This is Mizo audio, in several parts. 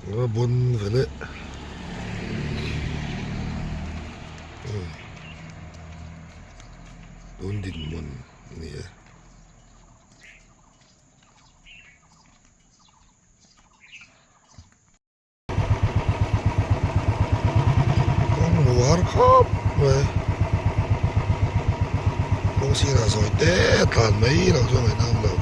A bawn veleh tun dinhmun a ni e. Kawng hmu har khawp mai kawng sirah zawi te tlan mai lo chu a ngaihna awm lo.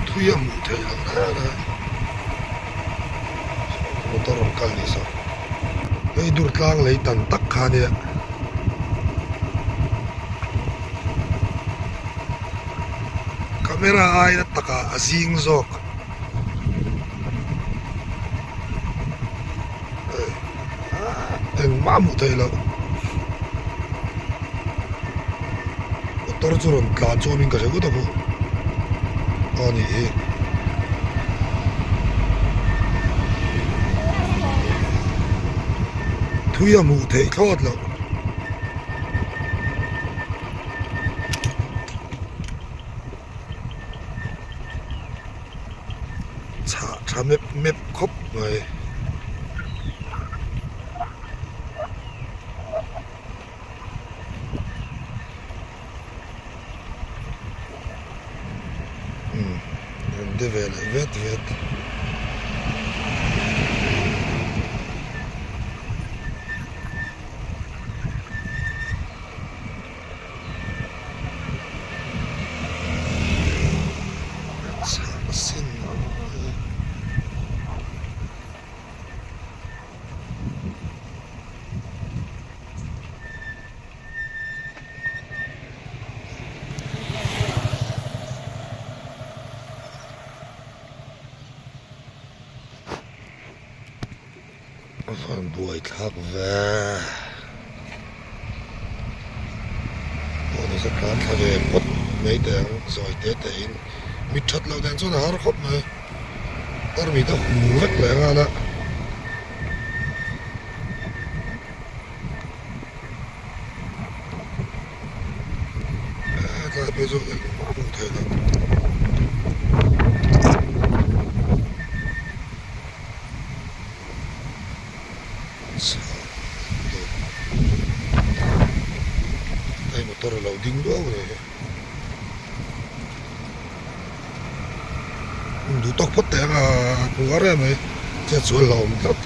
Thui a hmuh theih loh reng a. Motor rawn kal ni saw hei dur tlang lei tan tak kha nia camera aia takah a zing zawk engmah a hmuh theih loh motor chu rawn tlan chuan in ka hre vut a pawh a ni hi. Thui a hmuh theih thlawt loh. Chhah tha mep mep khawp mai. Umm rawn de ve leh vet vet. Chhah sin A van buai thlak ve. Pawh nasa tlan thla ve phawt mai teh ang zawi te te in mit that loh nen chuan a har khawp mai tarmit a hum vek leh nghal a. Tlai phei chu engmah a hmuh theih loh. Hei motor a lo ding duau a ni hi. Duh tawk phawt teh ang a, a phu har em mai, chet sual hlauhawm tlat.